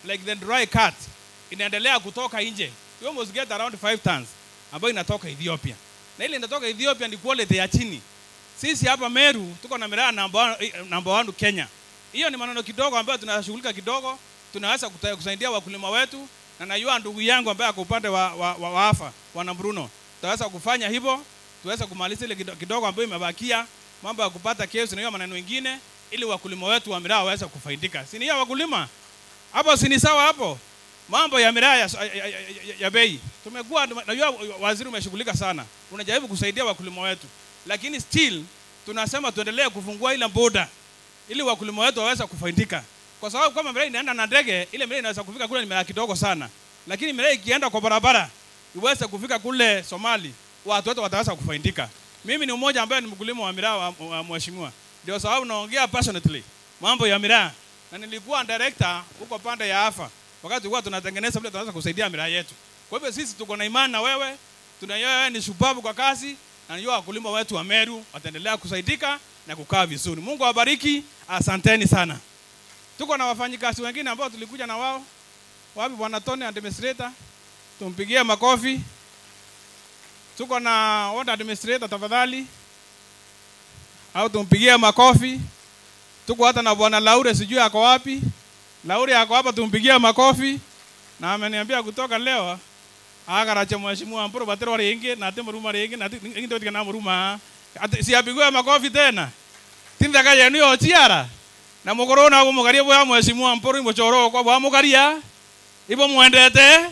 like the dry cut inaendelea kutoka nje. We almost get around 5 tons ambayo inatoka Ethiopia. Na ile inatoka Ethiopia ni quality ya chini. Sisi hapa Meru tuko na miraa number 1 Kenya. Hiyo ni maneno kidogo ambayo tunashughulika kidogo, tunaweza kusaidia wakulima wetu, na najua ndugu yangu ambaye ako upande wa AFA, Bwana Bruno, tutaweza kufanya hivyo, tuweza kumaliza ile kidogo ambayo imebakia, mambo ya kupata kesi na hiyo maneno mengine, ili wakulima wetu wa miraa waweze kufaidika. Si ni wakulima? Hapo si ni sawa hapo? Mambo ya miraa ya bei. Tumekuwa, najua waziri umeshughulika sana. Unajaribu kusaidia wakulima wetu. Lakini still tunasema tuendelee kufungua ile boda ili wakulima wetu waweze kufaidika. Kwa sababu kama miraa inaenda na ndege, ile miraa inaweza kufika kule ni miraa kidogo sana. Lakini miraa ikienda kwa barabara iweze kufika kule Somali, watu wetu wataweza kufaidika. Mimi ni mmoja ambaye ni mkulima wa miraa wa mheshimiwa. Ndio sababu naongea passionately mambo ya miraa. Na nilikuwa director huko pande ya AFA wakati tulikuwa tunatengeneza vile tunaweza kusaidia miraa yetu. Kwa hivyo sisi tuko na imani na wewe, tunajua wewe ni shupavu kwa kazi, na najua wakulima wetu wa Meru wataendelea kusaidika na kukaa vizuri. Mungu awabariki, asanteni sana. Tuko na wafanyikazi wengine ambao tulikuja na wao. Wapi Bwana Tony administrator? Tumpigie makofi. Tuko na ward administrator tafadhali. Au tumpigie makofi. Tuko hata na Bwana Laure, sijui ako wapi. Laure ako hapa, tumpigie makofi. Na ameniambia kutoka leo agarache mheshimiwa Mpuru batero ringi na temuruma ringi na ndio tikana muruma. Si apigwe makofi tena. Tindaka yenu yo chiara. Na mukorona abo mugarie bwa mheshimiwa Mpuru muchoro kwa bwa mugaria. Ibo muendete.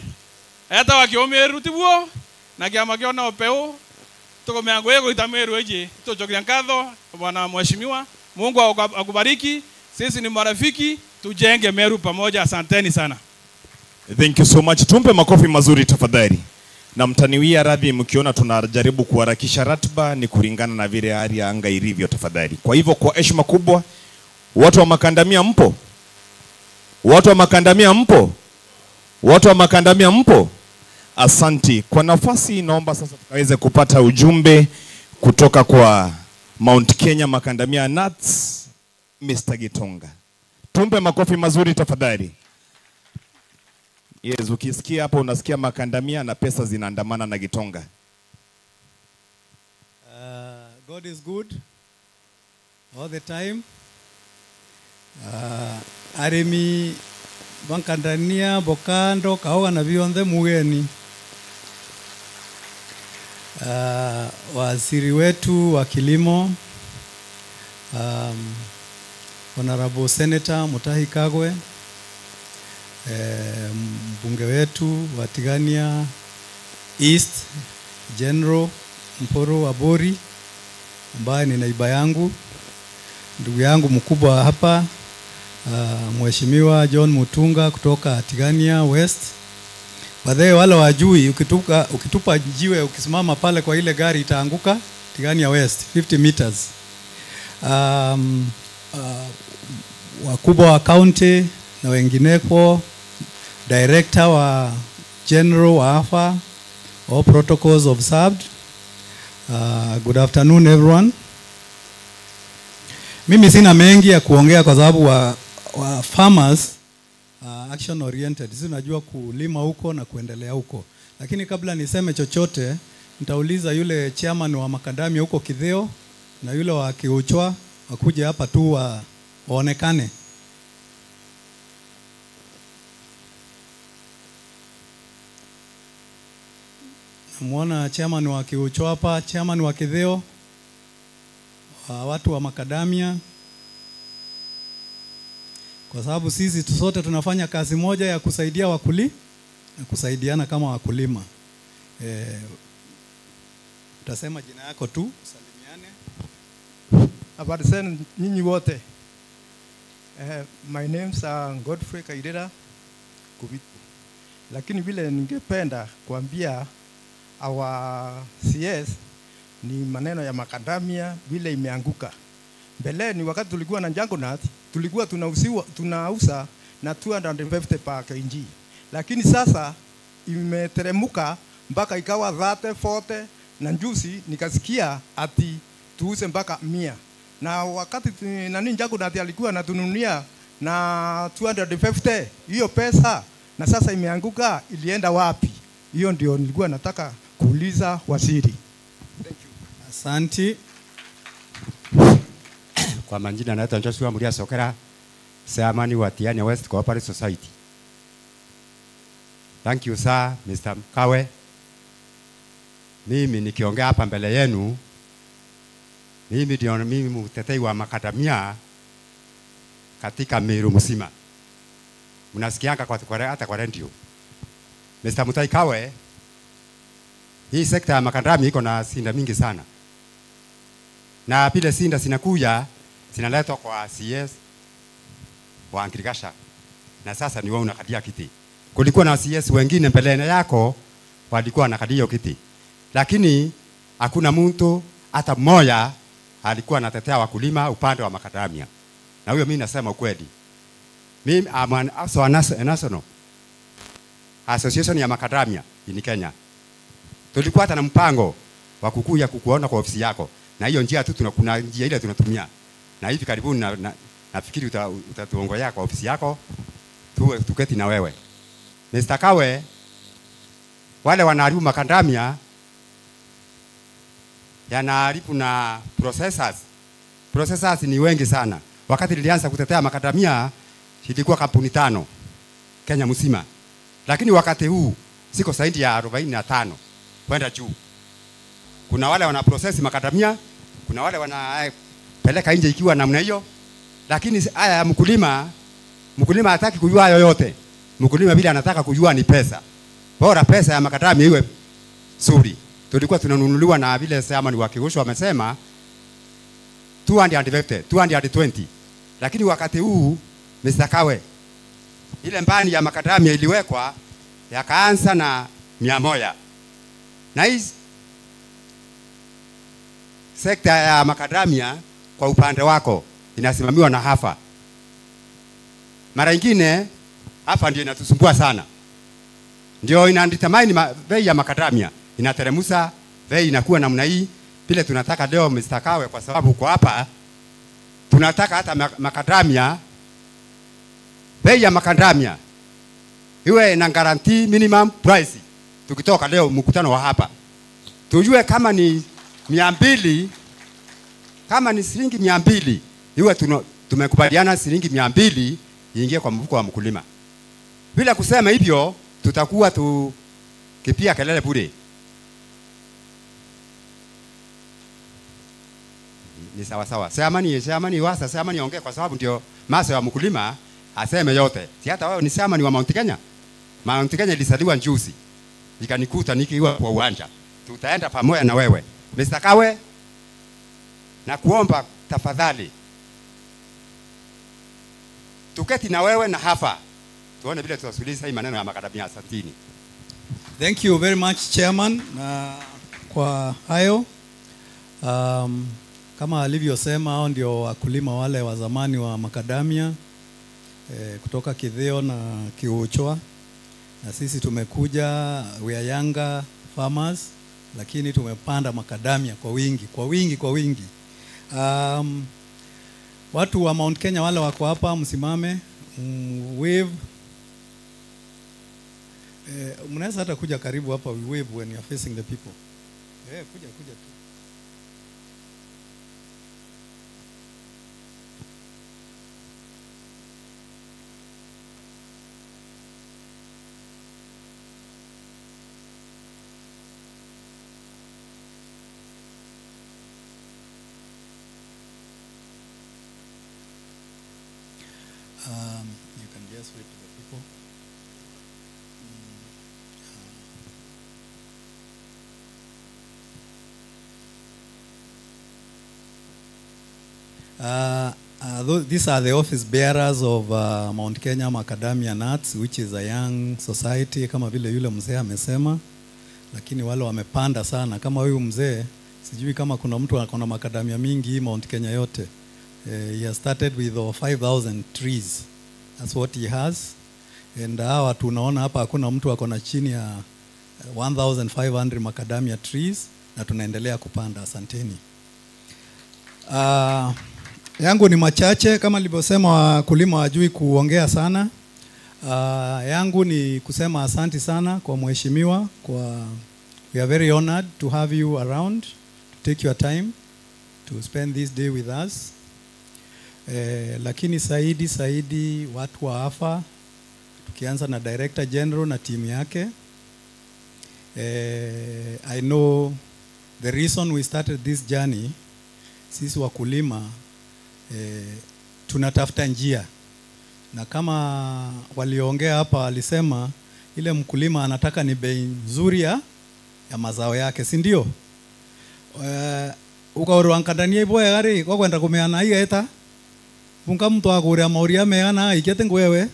Eta wakiomeru tibwo na kiama kiona opeo. Tuko miango yego itameru eje. Tuchokia nkatho bwana mheshimiwa. Mungu akubariki. Sisi ni marafiki, tujenge Meru pamoja. Asanteni sana. Thank you so much. Tumpe makofi mazuri tafadhali. Na mtaniwia radhi mkiona tunajaribu kuharakisha ratiba, ni kulingana na vile hali ya anga ilivyo tafadhali. Kwa hivyo kwa heshima kubwa, watu wa Makandamia mpo? Watu wa Makandamia mpo? Watu wa Makandamia mpo? Asanti. Kwa nafasi naomba sasa tukaweze kupata ujumbe kutoka kwa Mount Kenya Makandamia Nuts, Mr. Gitonga. Tumpe makofi mazuri tafadhali. Yes, ukisikia hapo unasikia Makandamia na pesa zinaandamana na Gitonga. God is good all the time. Arimi Makandamia bokando kaoga na bionthe mugeni. Waziri wetu wa kilimo, Honorable Senator Mutahi Kagwe, mbunge wetu wa Tigania East General Mpuru Aburi ambaye ni naiba yangu, ndugu yangu mkubwa hapa, Mheshimiwa John Mutunga kutoka Tigania West. Baadaye wale wajui, ukitupa jiwe ukisimama pale kwa ile gari itaanguka Tigania West 50 meters. Wakubwa wa county na wengineko, director wa general wa AFA, all protocols observed. Good afternoon everyone. Mimi sina mengi ya kuongea kwa sababu wa farmers action oriented. Sisi tunajua kulima huko na kuendelea huko. Lakini kabla niseme chochote, nitauliza yule chairman wa Makandamia huko Kitheo na yule wa Kiuchwa wakuje hapa tu waonekane. Namuona chairman wa Kiuchwa hapa, chairman wa Kitheo, watu wa Makandamia. Kwa sababu sisi sote tunafanya kazi moja ya kusaidia wakulima na kusaidiana kama wakulima. Utasema jina yako tu, usalimiane. Habari zenu nyinyi wote. My name is Godfrey Kairera Kubitu. Lakini vile ningependa kuambia our CS ni maneno ya Makandamia vile imeanguka. Mbeleni wakati tulikuwa na Jungle Nut, tulikuwa tunauza na 250 per kg. Lakini sasa imeteremuka mpaka ikawa 30, 40 na juzi nikasikia ati tuuze mpaka 100. Na wakati nani Jungle Nut alikuwa anatununia Na 250 hiyo pesa na sasa imeanguka, ilienda wapi? Hiyo ndio nilikuwa nataka kuuliza waziri. Thank you. Asante. Kwa majina naitwa Joshua Muria Sokera, chairman wa Tiania West Cooperative Society. Thank you sir, Mr. Mkawe. Mimi nikiongea hapa mbele yenu, mimi ndio mimi mtetei wa makadamia katika Meru mzima. Mnasikianga kwa hata kwa radio. Mr. Mutahi Kawe, hii sekta ya makadamia iko na sinda mingi sana. Na pile sinda zinakuja zinaletwa kwa CS wa Agriculture. Na sasa ni wewe unakadia kiti. Kulikuwa na CS wengine mbele yako walikuwa wanakadia kiti. Lakini hakuna mtu hata mmoja alikuwa anatetea wakulima upande wa makadamia. Na huyo mimi nasema ukweli. Mimi am an also a national association ya makadamia in Kenya. Tulikuwa hata na mpango wa kukuja kukuona kwa ofisi yako. Na hiyo njia tu kuna njia ile tunatumia. Na hivi karibuni nafikiri utatuongoza kwa ofisi yako tuwe tuketi na wewe. Mr. Kawe, wale wanaharibu makadamia yanaharibu na processors. Processors ni wengi sana. Wakati nilianza kutetea makadamia ilikuwa kampuni 5 Kenya mzima. Lakini wakati huu siko zaidi ya 45 kwenda juu. Kuna wale wana process makadamia, kuna wale wanapeleka nje ikiwa namna hiyo. Lakini haya ya mkulima, mkulima hataki kujua yoyote. Mkulima bila anataka kujua ni pesa. Bora pesa ya makadamia iwe suri. Tulikuwa tunanunuliwa na vile sema ni wakigusho wamesema 250, 220. Lakini wakati huu Mr. Kawe, ile mbani ya makadamia iliwekwa yakaanza na 100. Na hizi sekta ya makadamia kwa upande wako inasimamiwa na HAFA. Mara nyingine HAFA ndio inatusumbua sana. Ndio inadetermine bei ya makadamia. Inateremusa, bei inakuwa namna hii. Pile tunataka leo Mr. Kawe, kwa sababu uko hapa, tunataka hata makadamia, bei ya makadamia iwe na guarantee minimum price. Tukitoka leo mkutano wa hapa, tujue kama ni 200, kama ni shilingi 200, iwe tumekubaliana shilingi 200 iingie kwa mfuko wa mkulima. Bila kusema hivyo tutakuwa tukipia kelele bure. Ni sawa sawa. Semani wasa, semani ongee kwa sababu ndio maso ya mkulima aseme yote. Si hata wewe ni semani wa Mount Kenya. Mount Kenya ilisaliwa njuzi. Ikanikuta nikiwa kwa uwanja. Tutaenda pamoja na wewe. Mr. Kawe, na kuomba tafadhali tuketi na wewe na HAFA. Tuone vile tutasuluhisha hii maneno ya makadamia. Asanteni. Thank you very much Chairman na kwa hayo. Kama alivyosema, hao ndio wakulima wale wa zamani wa makadamia kutoka Kithio na Kiuchwa. Na sisi tumekuja, we are younger farmers, lakini tumepanda makadamia kwa wingi, kwa wingi, kwa wingi. Watu wa Mount Kenya wale wako hapa, msimame, wave. Mnaweza hata kuja karibu hapa, we wave when you are facing the people. Kuja kuja tu. You can just wait to the people. These are the office bearers of Mount Kenya Macadamia Nuts, which is a young society, kama vile yule mzee amesema, lakini wale wamepanda sana. Kama huyu mzee, sijui kama kuna mtu akona macadamia mingi Mount Kenya yote. He has started with over 5,000 trees. That's what he has. And hawa tunaona hapa hakuna mtu akona chini ya 1,500 macadamia trees, na tunaendelea kupanda. Asanteni. Yangu ni machache, kama nilivyosema wakulima wajui kuongea sana. Yangu ni kusema asanti sana kwa mheshimiwa, kwa we are very honored to have you around, to take your time to spend this day with us. Lakini zaidi watu wa AFA, tukianza na Director General na timu yake. I know the reason we started this journey, sisi wakulima tunatafuta njia, na kama waliongea hapa walisema ile mkulima anataka ni bei nzuri ya mazao yake, si ndio? Ukaurwankandania iboya gari kwa kwenda kumeana igaeta bunga mtu akuria mauria meana ikete ngwewe.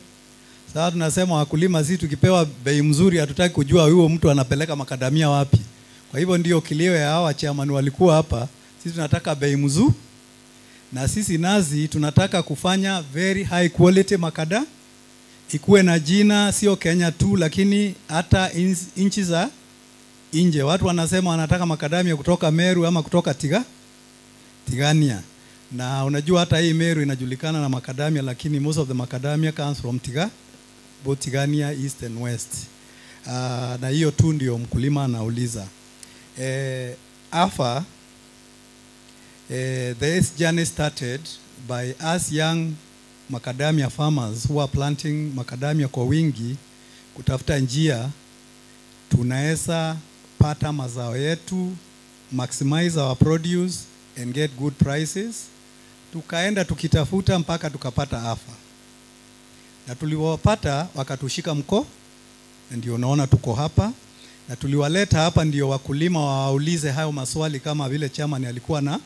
Sasa tunasema wakulima sisi tukipewa bei mzuri hatutaki kujua huyo mtu anapeleka makadamia wapi. Kwa hivyo ndio kilio ya hawa chairman walikuwa hapa, sisi tunataka bei mzuri, na sisi nazi tunataka kufanya very high quality makada, ikuwe na jina sio Kenya tu lakini hata nchi za nje. Watu wanasema wanataka makadamia kutoka Meru ama kutoka Tigania. Na unajua hata hii Meru inajulikana na makadamia, lakini most of the makadamia comes from both Tigania East and West. Na hiyo tu ndio mkulima anauliza. AFA, this journey started by us young macadamia farmers who are planting macadamia kwa wingi, kutafuta njia tunaweza pata mazao yetu, maximize our produce and get good prices. Tukaenda tukitafuta mpaka tukapata AFA. Na tuliwapata wakatushika mko, ndio unaona tuko hapa. Na tuliwaleta hapa ndio wakulima waulize hayo maswali kama vile chairman alikuwa na.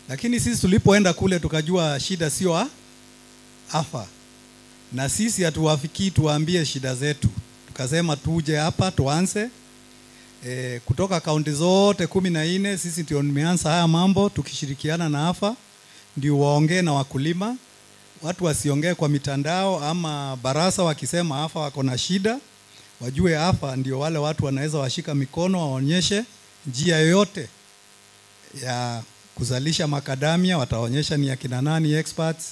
Lakini sisi tulipoenda kule tukajua shida sio AFA. Na sisi hatuwafikii tuwaambie shida zetu. Tukasema tuje hapa tuanze. Kutoka kaunti zote 14 sisi ndio tumeanza haya mambo tukishirikiana na AFA, ndio waongee na wakulima. Watu wasiongee kwa mitandao ama barasa wakisema AFA wako na shida, wajue AFA ndio wale watu wanaweza washika mikono waonyeshe njia yoyote ya kuzalisha makadamia, wataonyesha ni akina nani experts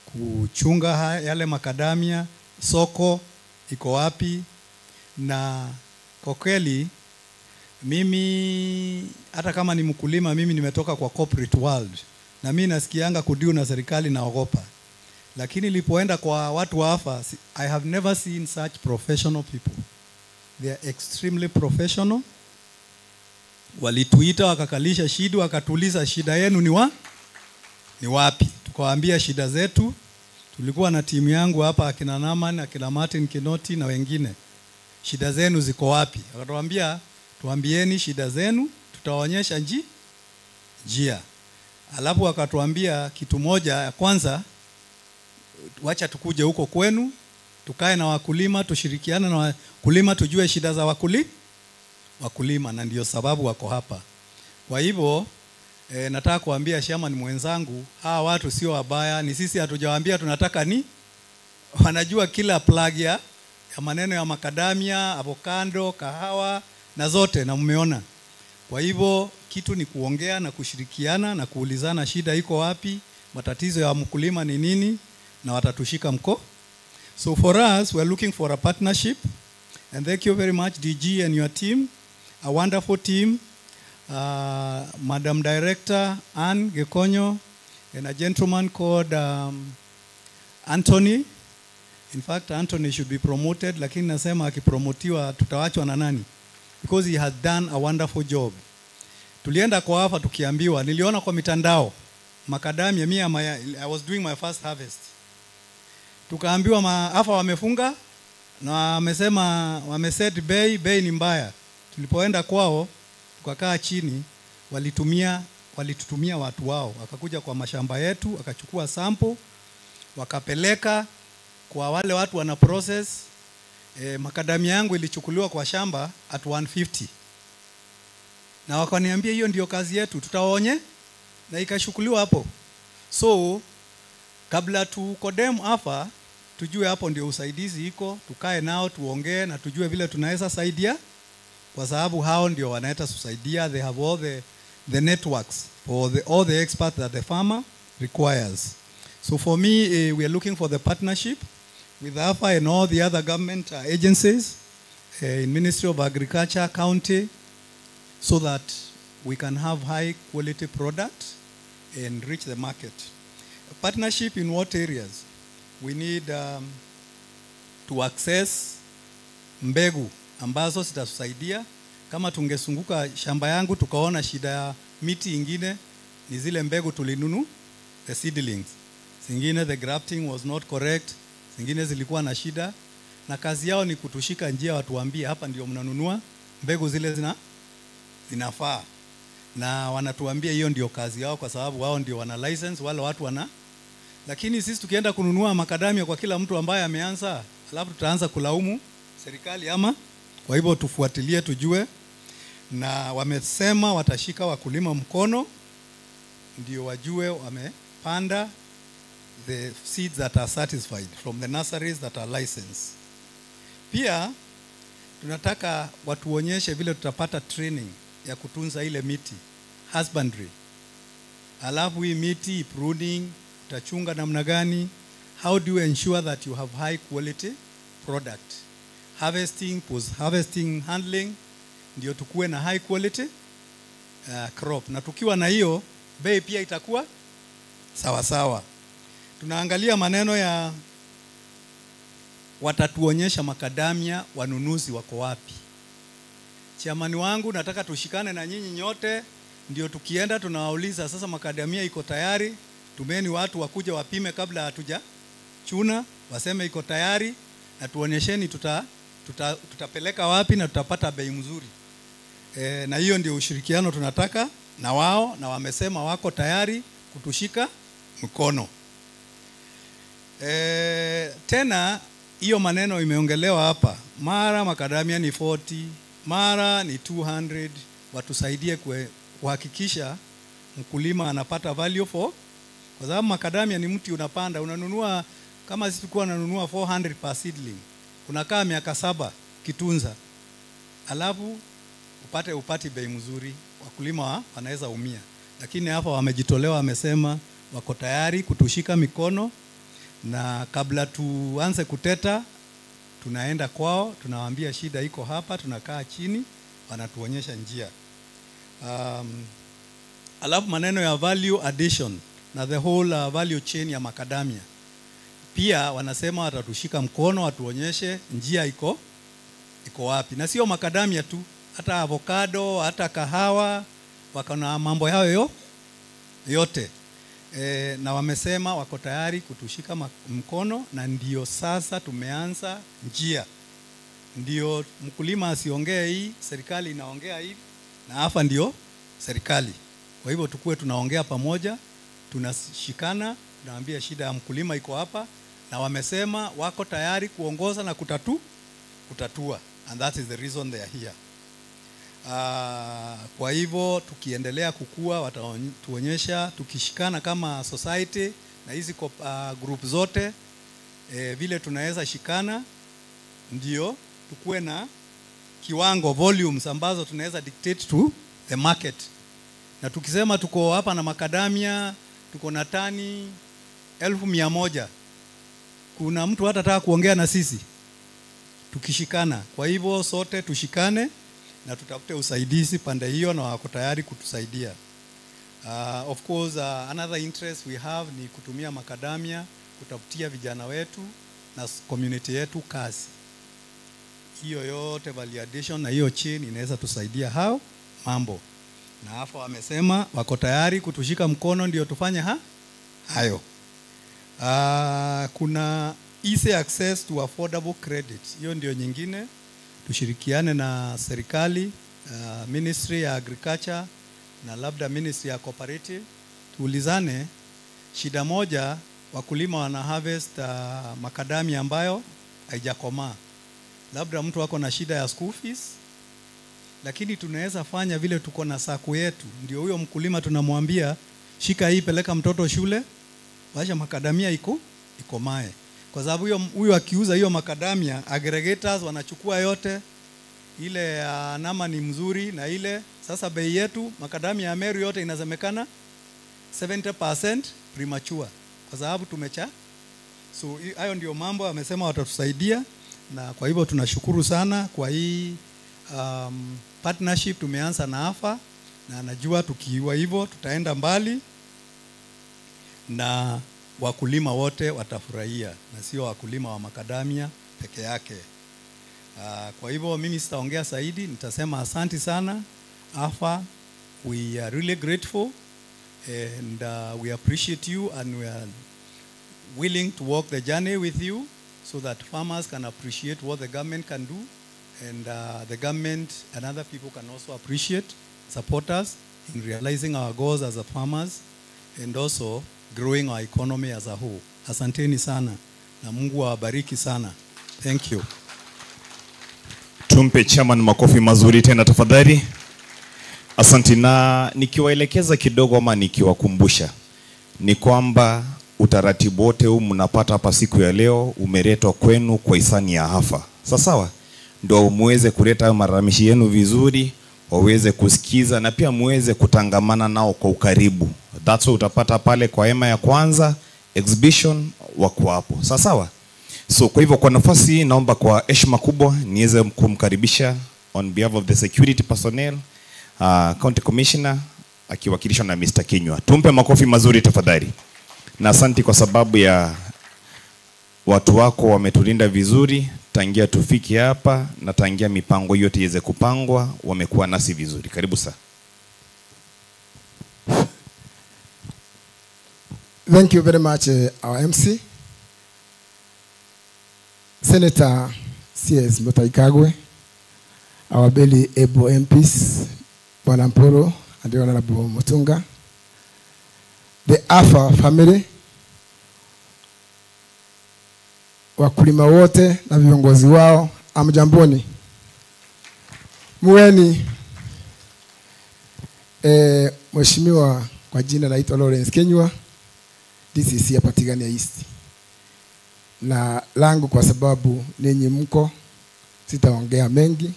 kuchunga yale makadamia, soko iko wapi. Na kwa kweli mimi hata kama ni mkulima, mimi nimetoka kwa corporate world na mimi nasikianga kudiu na serikali naogopa. Lakini nilipoenda kwa watu wa AFA, I have never seen such professional people. They are extremely professional. Walituita wakakalisha shida, wakatuliza shida yenu ni wapi? Tukawaambia shida zetu. Tulikuwa na timu yangu hapa, akina Naman, akina Martin Kinoti na wengine. Shida zenu ziko wapi? Wakatuambia tuambieni shida zenu, tutawaonyesha njia. Alafu wakatuambia kitu moja ya kwanza, wacha tukuje huko kwenu, tukae na wakulima, tushirikiane na wakulima, tujue shida za wakulima, na ndio sababu wako hapa. Kwa hivyo nataka kuambia chairman mwenzangu, hawa watu sio wabaya, ni sisi hatujawaambia tunataka ni. Wanajua kila plug ya maneno ya makadamia, avocado, kahawa na zote, na mmeona. Kwa hivyo kitu ni kuongea na kushirikiana na kuulizana shida iko wapi, matatizo ya mkulima ni nini, na watatushika mko. So for us, we are looking for a partnership. And thank you very much, DG and your team, a wonderful team. Madam Director Ann Gekonyo and a gentleman called Anthony. In fact, Anthony should be promoted, lakini nasema akipromotiwa tutawachwa na nani? Because he has done a wonderful job. Tulienda kwa AFA tukiambiwa, niliona kwa mitandao, makadamia, I was doing my first harvest. Tukaambiwa AFA wamefunga na wamesema wameset bei ni mbaya. Tulipoenda kwao tukakaa chini, walitutumia watu wao, wakakuja kwa mashamba yetu, wakachukua sample, wakapeleka kwa wale watu wana process. Makadamia yangu ilichukuliwa kwa shamba at 150. Na wakaniambia hiyo ndio kazi yetu, tutawaonye, na ikashukuliwa hapo. So kabla tukodem AFA, tujue hapo ndio usaidizi iko, tukae nao tuongee na tujue vile tunaweza saidia, kwa sababu hao ndio wanaweza tusaidia. They have all the networks for all the experts that the farmer requires. So for me, we are looking for the partnership with AFA and all the other government agencies, in Ministry of Agriculture, county, so that we can have high quality product and reach the market. Partnership in what areas? We need to access mbegu ambazo zitatusaidia. Kama tungesunguka shamba yangu tukaona shida ya miti ingine ni zile mbegu tulinunu, the seedlings. Zingine the grafting was not correct, zingine zilikuwa na shida, na kazi yao ni kutushika njia, watuambie hapa ndio mnanunua mbegu zile zinafaa. Na wanatuambia hiyo ndio kazi yao kwa sababu wao ndio wana license, wale watu wana. Lakini sisi tukienda kununua makadamia kwa kila mtu ambaye ameanza, alafu tutaanza kulaumu serikali ama. Kwa hivyo tufuatilie tujue, na wamesema watashika wakulima mkono ndio wajue wamepanda the seeds that are satisfied from the nurseries that are licensed. Pia tunataka watuonyeshe vile tutapata training ya kutunza ile miti, husbandry. Alafu hii miti pruning utachunga namna gani? How do you ensure that you have high quality product? Harvesting, post harvesting, handling, ndio tukue na high quality crop. Na tukiwa na hiyo, bei pia itakuwa sawa sawa. Tunaangalia maneno ya watatuonyesha makadamia wanunuzi wako wapi. Chairman wangu, nataka tushikane na nyinyi nyote, ndio tukienda tunawauliza sasa makadamia iko tayari, tumeni watu wakuja wapime kabla hatuja chuna, waseme iko tayari na tuonyesheni tutapeleka wapi na tutapata bei mzuri. Na hiyo ndio ushirikiano tunataka na wao, na wamesema wako tayari kutushika mkono. Tena hiyo maneno imeongelewa hapa, mara makadamia ni 40, mara ni 200, watusaidie kuhakikisha mkulima anapata value for, kwa sababu makadamia ni mti unapanda, unanunua kama sisi tulikuwa tunanunua 400 per seedling, unakaa miaka 7 kitunza, alafu upate bei mzuri, wakulima wanaweza umia. Lakini hapa wamejitolewa, wamesema wako tayari kutushika mikono, na kabla tuanze kuteta tunaenda kwao, tunawaambia shida iko hapa, tunakaa chini, wanatuonyesha njia. Alafu maneno ya value addition na the whole value chain ya makadamia, pia wanasema watatushika mkono, watuonyeshe njia iko wapi. Na sio makadamia tu, hata avocado, hata kahawa, wakana mambo yao yote. Na wamesema wako tayari kutushika mkono, na ndio sasa tumeanza njia. Ndio mkulima asiongee hii, serikali inaongea hivi, na hapa ndio serikali. Kwa hivyo tukue tunaongea pamoja, tunashikana, tunaambia shida ya mkulima iko hapa, na wamesema wako tayari kuongoza na kutatua. And that is the reason they are here. Kwa hivyo tukiendelea kukua watatuonyesha, tukishikana kama society na hizi group zote, vile tunaweza shikana ndio tukue na kiwango volumes ambazo tunaweza dictate to the market. Na tukisema tuko hapa na makadamia, tuko na tani 1,100, kuna mtu hatataka kuongea na sisi tukishikana. Kwa hivyo sote tushikane na tutafute usaidizi pande hiyo, na wako tayari kutusaidia. Of course, another interest we have ni kutumia makadamia kutafutia vijana wetu na community yetu kazi. Hiyo yote value addition na hiyo chain inaweza tusaidia hao mambo. Na hapo wamesema wako tayari kutushika mkono ndio tufanye hayo. Kuna easy access to affordable credit. Hiyo ndio nyingine. Tushirikiane na serikali, Ministry ya Agriculture na labda Ministry ya Cooperative. Tuulizane shida moja, wakulima wana harvest makadamia ambayo haijakomaa. Labda mtu wako na shida ya school fees, lakini tunaweza fanya vile tuko na sako yetu. Ndio huyo mkulima tunamwambia shika hii, peleka mtoto shule, wacha makadamia ikomae. Kwa sababu huyo akiuza hiyo makadamia, aggregators wanachukua yote ile nama ni mzuri na ile sasa bei yetu makadamia ya Meru yote inasemekana 70% premature kwa sababu tumecha. So hayo ndio mambo amesema watatusaidia, na kwa hivyo tunashukuru sana kwa hii partnership tumeanza na AFA, na najua tukiwa hivyo tutaenda mbali na wakulima wote watafurahia, na sio wakulima wa makadamia peke yake. Kwa hivyo mimi sitaongea zaidi, nitasema asanti sana AFA. We are really grateful and we appreciate you, and we are willing to walk the journey with you so that farmers can appreciate what the government can do, and the government and other people can also appreciate, support us in realizing our goals as a farmers and also growing our economy as a whole. Asanteni sana na Mungu awabariki sana. Thank you. Tumpe chairman makofi mazuri tena tafadhali. Asante. Na nikiwaelekeza kidogo ama nikiwakumbusha ni kwamba utaratibu wote huu mnapata hapa siku ya leo umeletwa kwenu kwa hisani ya AFA. Sawa? Ndio muweze kuleta malalamishi yenu vizuri, waweze kusikiza na pia muweze kutangamana nao kwa ukaribu. That's what utapata pale kwa hema ya kwanza exhibition wako hapo. Sawa? So kwa hivyo kwa nafasi hii naomba kwa heshima kubwa niweze kumkaribisha on behalf of the security personnel, County Commissioner akiwakilishwa na Mr. Kinyua. Tumpe makofi mazuri tafadhali. Na asanti kwa sababu ya watu wako wametulinda vizuri tangia tufike hapa na tangia mipango yote iweze kupangwa, wamekuwa nasi vizuri. Karibu sana. Thank you very much, our MC, Senator CS Mutahi Kagwe, our very able MPs, Bwana Mpuru and the Honorable Mutunga, the AFA family, wakulima wote na viongozi wao, amjamboni. Muweni. Mheshimiwa, kwa jina naitwa Lawrence Kinyua, DCC hapa Tigania East. Na langu kwa sababu ninyi mko, sitaongea mengi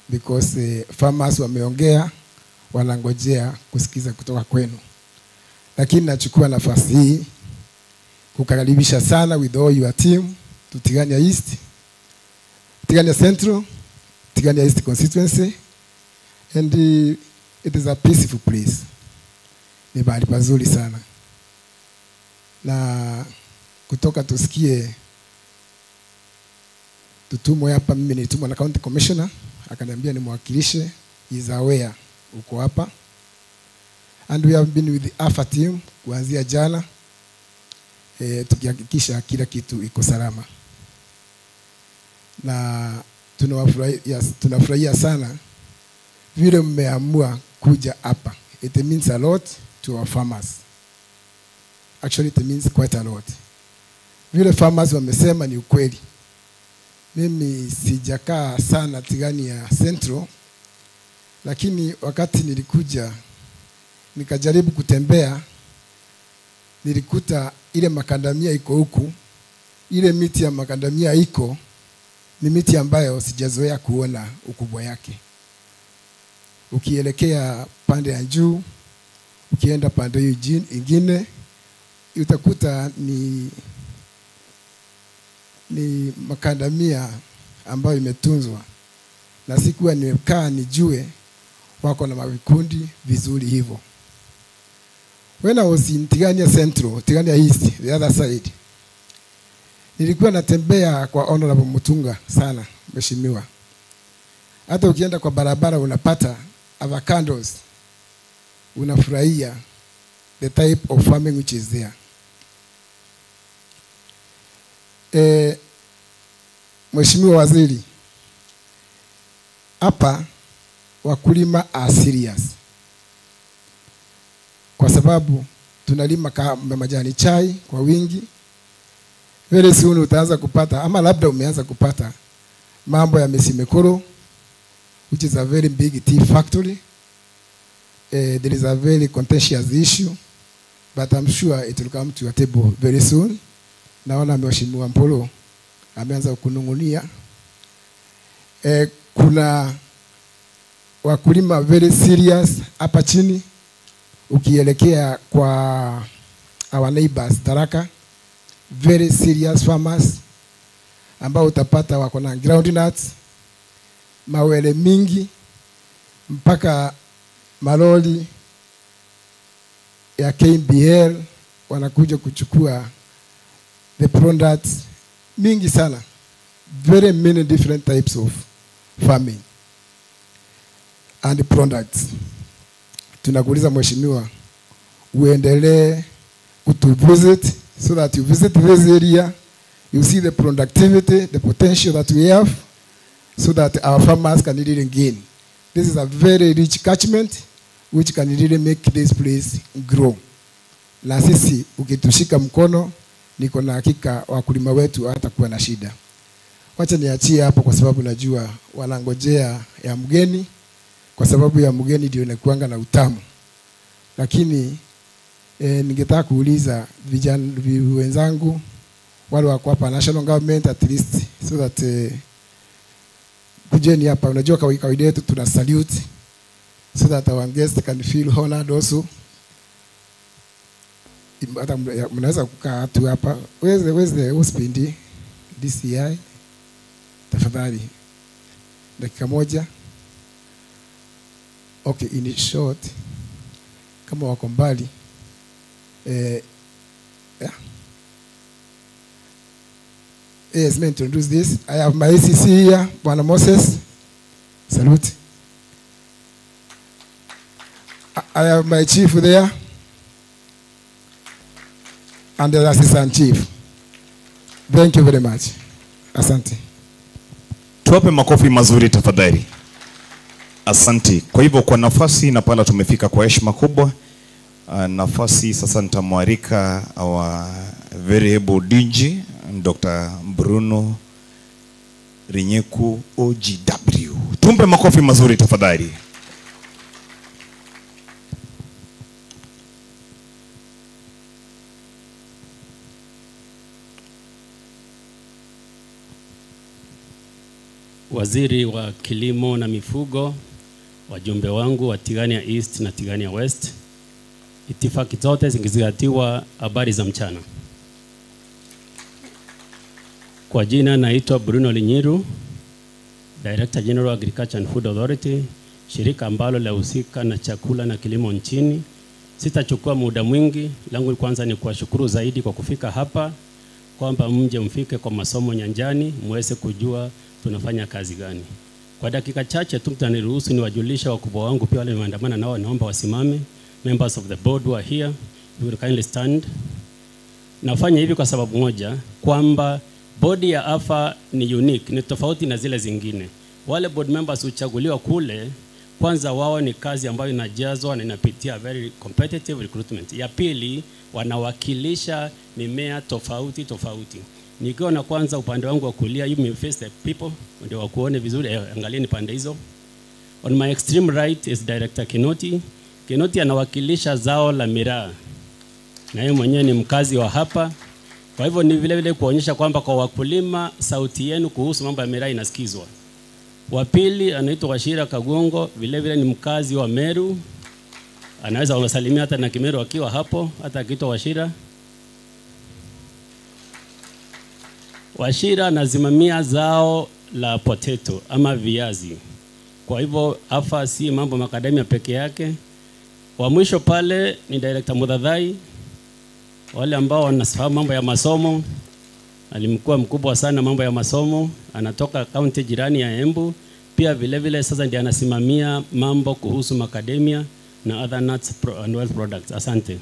because farmers wameongea, wanangojea kusikiza kutoka kwenu. Lakini nachukua nafasi hii kukaribisha sana with all your team to Tigania East, Tigania Central, Tigania East constituency, and it is a peaceful place. Ni mahali pazuri sana. Na kutoka tusikie tutumwe hapa, mimi nilitumwa na county commissioner akaniambia nimwakilishe, is aware uko hapa. And we have been with the AFA team kuanzia jana, tukihakikisha kila kitu iko salama. Na tunafurahia sana vile mmeamua kuja hapa. It means a lot to our farmers. Actually it means quite a lot. Vile farmers wamesema ni ukweli. Mimi sijakaa sana Tigania Central, lakini wakati nilikuja nikajaribu kutembea, nilikuta ile makandamia iko huku, ile miti ya makandamia iko ni miti ambayo sijazoea kuona ukubwa yake. Ukielekea pande ya juu, ukienda pande hiyo ingine, utakuta ni makandamia ambayo imetunzwa. Na sikuwa nimekaa nijue wako na mavikundi vizuri hivyo. When I was in Tigania Central, Tigania East, the other side, nilikuwa natembea kwa Honorable Mutunga sana, mheshimiwa. Hata ukienda kwa barabara unapata avocados, unafurahia the type of farming which is there. Mheshimiwa Waziri, hapa wakulima are serious. Kwa sababu tunalima majani chai kwa wingi. Very soon utaanza kupata, ama labda umeanza kupata mambo ya Mesimekoro, which is a very big tea factory. There is a very contentious issue, but I'm sure it will come to your table very soon. Naona Mheshimiwa Mpolo ameanza kunungunia. Kuna wakulima very serious hapa chini. Ukielekea kwa our neighbors Tharaka, very serious farmers ambao utapata wako na groundnuts, mawele mingi mpaka malori ya KBL wanakuja kuchukua the products mingi sana. Very many different types of farming and products. Tunakuuliza mheshimiwa, uendelee kutu visit so that you visit this area, you see the productivity, the potential that we have, so that our farmers can really gain. This is a very rich catchment which can really make this place grow. Na sisi ukitushika mkono, niko na hakika wakulima wetu hatakuwa na shida. Wacha niachie hapo kwa sababu najua wanangojea ya mgeni, kwa sababu ya mgeni ndio inakuanga na utamu. Lakini ningetaka kuuliza vijana wenzangu wale wako hapa national government at least, so that kujeni hapa. Unajua kawaida yetu tuna salute so that our guests can feel honored also. Hata mnaweza kukaa tu hapa. Where's the OSPD DCI? Tafadhali dakika moja. Okay, in short, kama wako mbali, yeah. Yes, let me introduce this. I have my ACC here, Bwana Moses. Salute. I have my chief there and the assistant chief. Thank you very much. Asante. Tuwape makofi mazuri tafadhali. Asante. Kwa hivyo kwa nafasi na pala tumefika kwa heshima kubwa. Nafasi sasa nitamwalika our very able DG Dr. Bruno Rinyeku OGW. Tumpe makofi mazuri tafadhali. Waziri wa Kilimo na Mifugo, wajumbe wangu wa Tigania East na Tigania West, itifaki zote zingizingatiwa. Habari za mchana. Kwa jina naitwa Bruno Linyiru, Director General Agriculture and Food Authority, shirika ambalo lahusika na chakula na kilimo nchini. Sitachukua muda mwingi, langu kwanza ni kuwashukuru zaidi kwa kufika hapa, kwamba mje mfike kwa masomo nyanjani, muweze kujua tunafanya kazi gani. Kwa dakika chache tu mtaniruhusu niwajulishe wakubwa wangu pia wale nimeandamana nao, naomba wasimame. Members of the board who are here, you will kindly stand. Nafanya hivi kwa sababu moja, kwamba bodi ya AFA ni unique, ni tofauti na zile zingine. Wale board members huchaguliwa kule, kwanza wao ni kazi ambayo inajazwa na inapitia very competitive recruitment. Ya pili, wanawakilisha mimea tofauti tofauti. Nikiwa na kwanza upande wangu wa kulia, you may face the people, ndio wakuone vizuri, angalieni pande hizo. On my extreme right is Director Kinoti. Kinoti anawakilisha zao la miraa. Na yeye mwenyewe ni mkazi wa hapa. Kwa hivyo ni vile vile kuonyesha kwamba kwa wakulima sauti yenu kuhusu mambo ya miraa inasikizwa. Wa pili anaitwa Wachira Kagongo, vile vile ni mkazi wa Meru. Anaweza kuwasalimia hata na Kimeru akiwa hapo, hata akiitwa Wachira. Wachira anasimamia zao la potato ama viazi. Kwa hivyo AFA si mambo makademia peke yake. Wa mwisho pale ni Director Mudhathai. Wale ambao wanafahamu mambo ya masomo, alimkuwa mkubwa sana mambo ya masomo, anatoka kaunti jirani ya Embu. Pia vile vile sasa ndiye anasimamia mambo kuhusu makademia na other nuts and wealth products. Asante.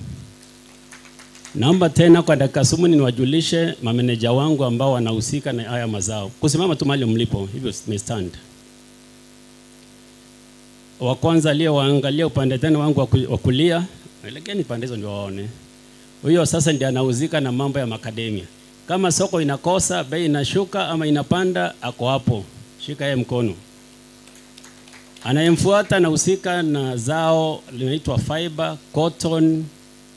Naomba tena kwa dakika sumuni niwajulishe mameneja wangu ambao wanahusika na haya mazao. Kusimama tu mahali mlipo, hivyo may stand. Wa kwanza aliyewaangalia upande tena wangu wa kulia, elekeni pande hizo ndio waone. Huyo sasa ndiye anahusika na mambo ya makademia. Kama soko inakosa, bei inashuka ama inapanda, ako hapo. Shika yeye mkono. Anayemfuata anahusika na zao linaitwa fiber, cotton,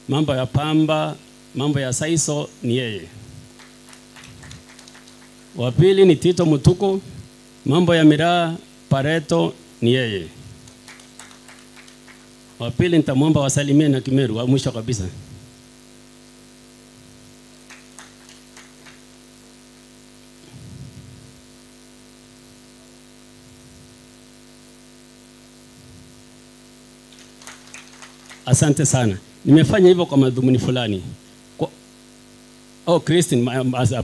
mambo ya pamba, mambo ya saiso ni yeye. Wa pili ni Tito Mutuku, mambo ya miraa, pareto ni yeye. Wa pili nitamwomba wasalimie na Kimeru, wa mwisho kabisa. Asante sana. Nimefanya hivyo kwa madhumuni fulani. Oh, Christine,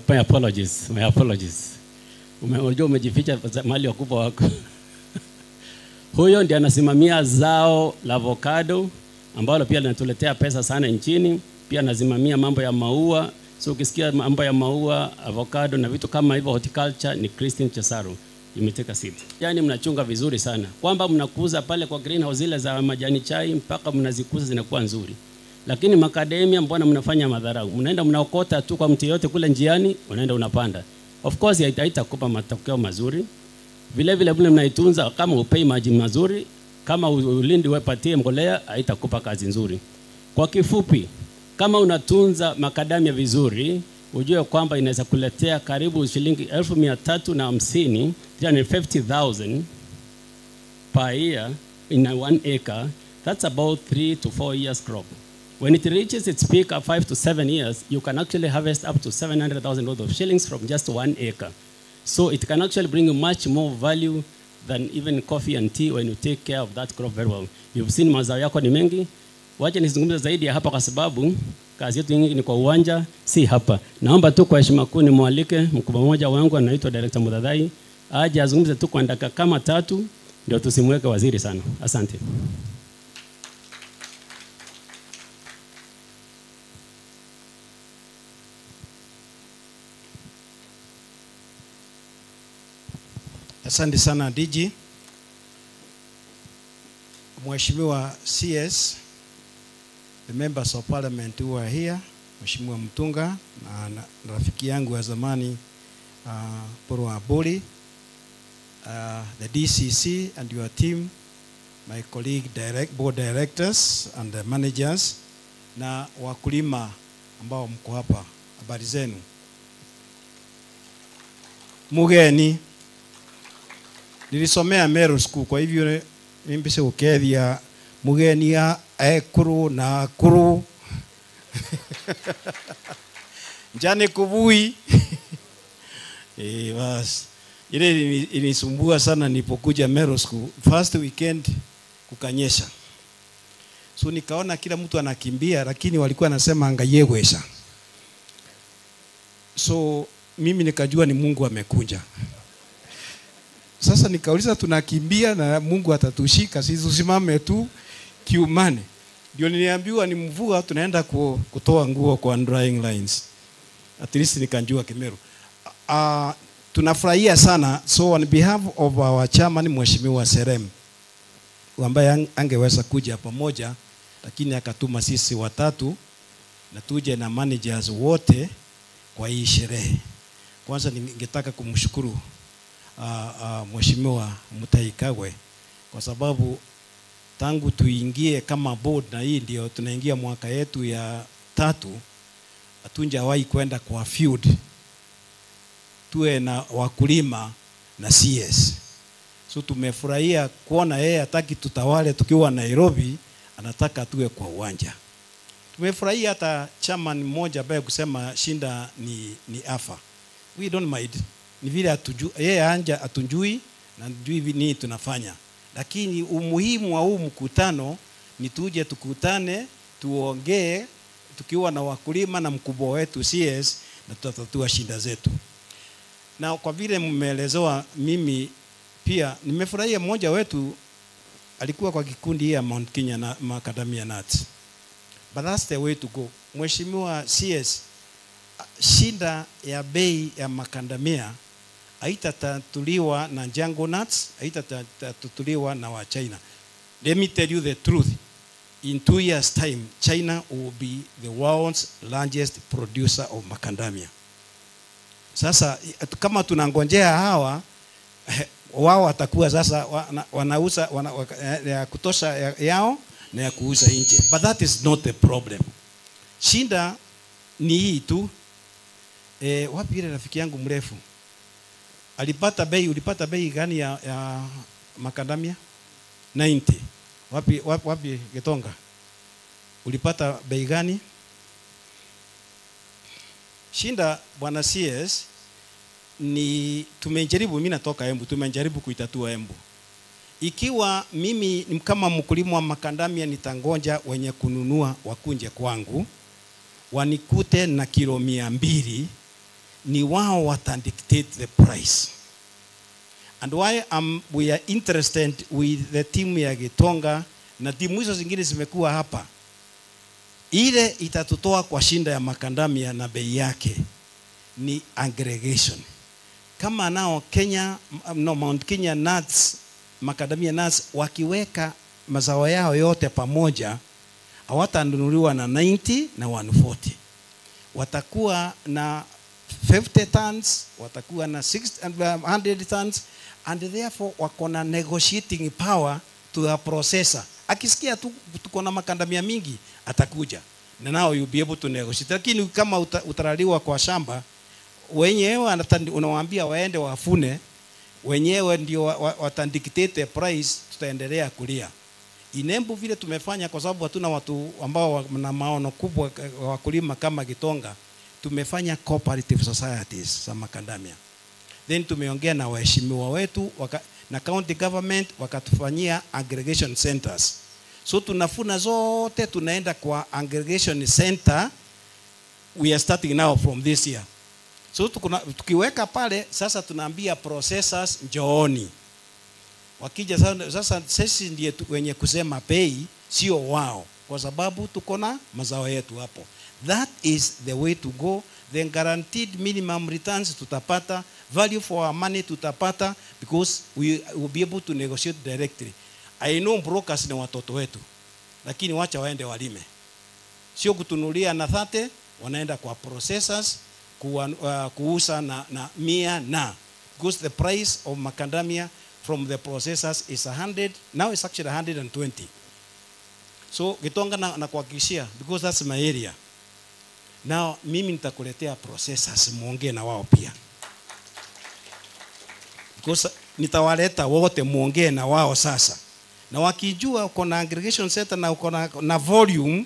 my apologies. My apologies. Unajua umejificha mahali wakubwa wako. Huyo ndiye anasimamia zao la avocado ambalo pia linatuletea pesa sana nchini. Pia anasimamia mambo ya maua. So ukisikia mambo ya maua, avocado na vitu kama hivyo, horticulture, ni Christine Chesaro. You may take a seat. Yani mnachunga vizuri sana. Kwamba mnakuza pale kwa greenhouse zile za majani chai mpaka mnazikuza zinakuwa nzuri. Lakini macadamia mbona mnafanya madharau? Mnaenda mnaokota tu kwa mti yote kule njiani, unaenda unapanda. Of course haitakupa matokeo mazuri. Vile vile vile mnaitunza, kama upei maji mazuri, kama ulindi wepatie mbolea, haitakupa kazi nzuri. Kwa kifupi, kama unatunza macadamia vizuri, ujue kwamba inaweza kuletea karibu shilingi 350,000, 350,000 per year in a 1 acre. That's about 3 to 4 years crop. When it reaches its peak of 5 to 7 years, you can actually harvest up to 700,000 worth of shillings from just 1 acre. So it can actually bring you much more value than even coffee and tea when you take care of that crop very well. You've seen mazao yako ni mengi. Wacha nisizungumze zaidi ya hapa kwa sababu kazi yetu nyingi ni kwa uwanja, si hapa. Naomba tu kwa heshima kuu nimwalike mkubwa mmoja wangu anaitwa Director Mudadai aje azungumze tu kwa dakika kama 3 ndio tusimweke waziri sana. Asante. Asante sana DG. Mheshimiwa CS, the members of parliament who are here, Mheshimiwa Mtunga na rafiki yangu wa zamani Poro Aburi, the DCC and your team, my colleague board directors and the managers, na wakulima ambao mko hapa, habari zenu. Mugeni, nilisomea Meru School, kwa hivyo nimbise ukethia mugeni ya ekuru na kuru njane kubui. Bas ile ilinisumbua sana nilipokuja Meru School. First weekend kukanyesha, so nikaona kila mtu anakimbia, lakini walikuwa wanasema angayewesha. So mimi nikajua ni Mungu amekunja. Sasa nikauliza tunakimbia na Mungu atatushika, sisi tusimame tu kiumane. Ndio niliambiwa ni mvua tunaenda kutoa nguo kwa drying lines. At least nikanjua Kimeru. Tunafurahia sana. So on behalf of our chairman Mheshimiwa Serem, ambaye angeweza kuja pamoja lakini akatuma sisi watatu na tuje na managers wote kwa hii sherehe. Kwanza ningetaka kumshukuru Mheshimiwa Mutahi Kagwe kwa sababu tangu tuingie kama board, na hii ndio tunaingia mwaka yetu ya 3, hatunjawahi kwenda kwa field tuwe na wakulima na CS. So tumefurahia kuona yeye hataki tutawale tukiwa Nairobi, anataka tuwe kwa uwanja. Tumefurahia hata chairman mmoja ambaye kusema shinda ni afa. We don't mind. Ni vile yeye anja atunjui na njui nini tunafanya. Lakini umuhimu wa huu mkutano ni tuje tukutane, tuongee tukiwa na wakulima na mkubwa wetu CS, na tutatatua shida zetu. Na kwa vile mmeelezewa, mimi pia nimefurahia mmoja wetu alikuwa kwa kikundi ya Mount Kenya na Macadamia Nuts. But that's the way to go. Mheshimiwa CS, shinda ya bei ya macadamia haitatatuliwa na Jungle Nuts, haitatatuliwa na wa China. Let me tell you the truth. In 2 years time, China will be the world's largest producer of macadamia. Sasa kama tunangojea hawa, wao watakuwa sasa wanauza ya kutosha yao na ya kuuza nje. But that is not the problem. Shinda ni hii tu. Wapi ile rafiki yangu mrefu alipata bei, ulipata bei gani ya macadamia? 90. Wapi Getonga? Ulipata bei gani? Shinda bwana CS ni tumejaribu, mimi natoka Embu, tumejaribu kuitatua Embu. Ikiwa mimi kama mkulima wa makandamia nitangoja wenye kununua wakunje kwangu, wanikute na kilo 200, ni wao watadictate the price. And why we are interested with the team ya Gitonga na timu hizo zingine zimekuwa hapa, ile itatutoa kwa shinda ya makandamia na bei yake ni aggregation. Kama nao Kenya, no, Mount Kenya Nuts, macadamia nuts, wakiweka mazao yao yote pamoja, hawatanunuliwa na 90 na 140. Watakuwa na 50 tons, watakuwa na 600 tons, and therefore wako na negotiating power to the processor. Akisikia tu tuko na makandamia mingi, atakuja. Na now you'll be able to negotiate. Lakini kama utaraliwa kwa shamba, wenyewe unawaambia waende wafune, wenyewe ndio watadictate the price, tutaendelea kulia. Inembu vile tumefanya, kwa sababu hatuna watu ambao wana maono kubwa wakulima kama Gitonga, tumefanya cooperative societies za makandamia. Then tumeongea na waheshimiwa wetu na county government, wakatufanyia aggregation centers. So tunafuna zote, tunaenda kwa aggregation center. We are starting now from this year. So tukiweka pale, sasa tunaambia processors njooni. Wakija sasa sisi ndiye wenye kusema bei, sio wao, kwa sababu tuko na mazao yetu hapo. That is the way to go. Then guaranteed minimum returns tutapata, value for our money tutapata, because we will be able to negotiate directly. I know brokers ni watoto wetu, lakini wacha waende walime. Sio kutunulia na 30, wanaenda kwa processors kuuza na 100 na. Because the price of macadamia from the processors is 100, now it's actually 120. So Gitonga na kuhakikishia, because that's my area. Now mimi nitakuletea processors muongee na wao pia. Because nitawaleta wote muongee na wao sasa. Na wakijua uko na aggregation center na uko na volume,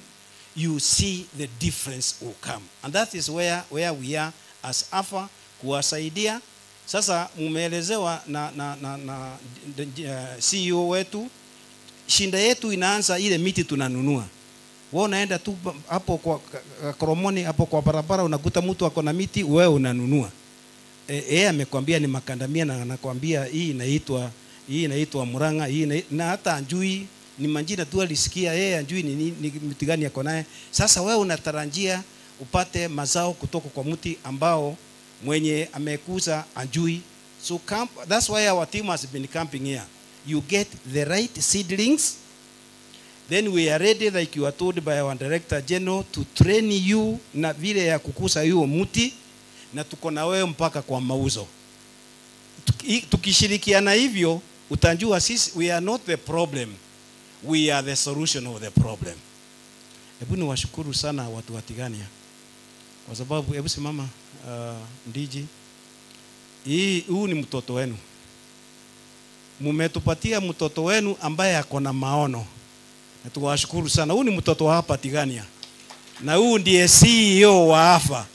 you see the difference will come. And that is where we are as AFA kuwasaidia. Sasa mumeelezewa na CEO wetu, shinda yetu inaanza ile miti tunanunua. Wewe unaenda tu hapo kwa Koromoni, hapo kwa barabara, unakuta mtu ako na miti, wewe unanunua. Yeye amekwambia ni makandamia na anakuambia hii inaitwa muranga, hii na hata anjui ni majina tu alisikia, yeye anjui ni mti gani yako naye. Sasa wewe unatarajia upate mazao kutoka kwa mti ambao mwenye amekuza anjui. So camp, that's why our team has been camping here. You get the right seedlings. Then we are ready, like you are told by our director general, to train you na vile ya kukusa hiyo mti, na tuko na wewe mpaka kwa mauzo. Tukishirikiana hivyo, utajua sisi we are not the problem, we are the solution of the problem. Hebu niwashukuru sana watu wa Tigania, kwa sababu hebu simama Ndiji, huu ni mtoto wenu. Mumetupatia mtoto wenu ambaye ako na maono. Na tuwashukuru sana. Huu ni mtoto wa hapa Tigania. Na huu ndiye CEO wa AFA.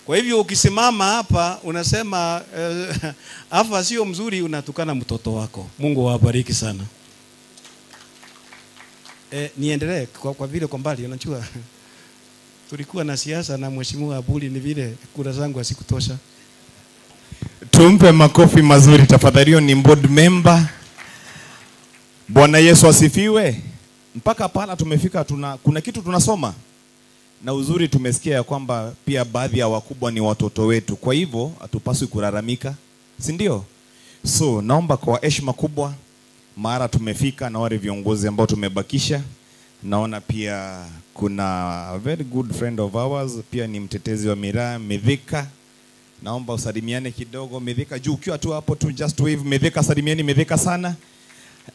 Kwa hivyo ukisimama hapa unasema AFA sio mzuri, unatukana mtoto wako. Mungu awabariki sana. Niendelee kwa vile kwa mbali unajua. Tulikuwa na siasa na Mheshimiwa Abuli, ni vile kura zangu hazikutosha. Tumpe makofi mazuri tafadhali. Ni board member. Bwana Yesu asifiwe. Mpaka pala tumefika, kuna kitu tunasoma. Na uzuri tumesikia ya kwamba pia baadhi ya wakubwa ni watoto wetu. Kwa hivyo hatupaswi kulalamika, si ndio? So naomba kwa heshima kubwa, mara tumefika na wale viongozi ambao tumebakisha. Naona pia kuna very good friend of ours, pia ni mtetezi wa miraa, Mithika. Naomba usalimiane kidogo Mithika, juu ukiwa tu hapo tu just wave Mithika, salimieni Mithika sana.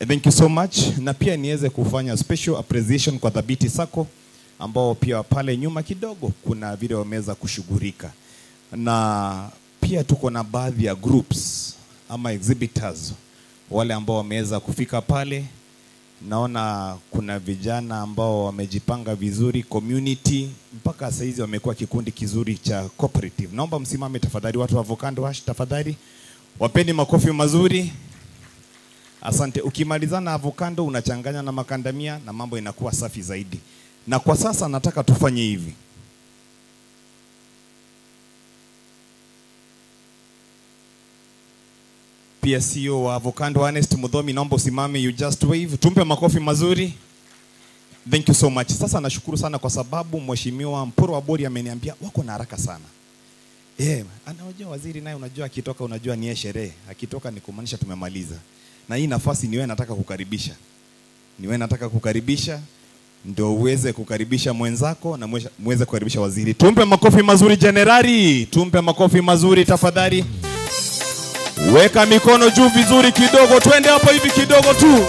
Thank you so much. Na pia niweze kufanya special appreciation kwa Thabiti Sacco ambao pia pale nyuma kidogo kuna vile wameweza kushughulika. Na pia tuko na baadhi ya groups ama exhibitors wale ambao wameweza kufika pale. Naona kuna vijana ambao wamejipanga vizuri, community mpaka saa hizi wamekuwa kikundi kizuri cha cooperative. Naomba msimame tafadhali, watu wa Avocado Hash tafadhali. Wapeni makofi mazuri. Asante. Ukimalizana avocado unachanganya na makandamia na mambo inakuwa safi zaidi. Na kwa sasa nataka tufanye hivi. Pia CEO wa Avocado Ernest Muthomi, naomba usimame, you just wave. Tumpe makofi mazuri. Thank you so much. Sasa nashukuru sana kwa sababu Mheshimiwa Mpuru Abori ameniambia wako na haraka sana. Anajua waziri naye, unajua akitoka unajua ni sherehe. Akitoka ni kumaanisha tumemaliza. Na hii nafasi ni wewe nataka kukaribisha. Ni wewe nataka kukaribisha ndio uweze kukaribisha mwenzako na muweze kukaribisha waziri. Tumpe makofi mazuri jenerali. Tumpe makofi mazuri tafadhali. Weka mikono juu vizuri kidogo, twende hapo hivi kidogo tu.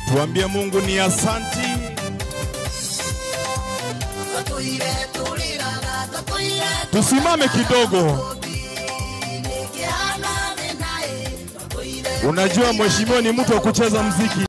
Tuambie Mungu ni asanti. Tusimame kidogo. Unajua mheshimiwa ni mtu wa kucheza muziki.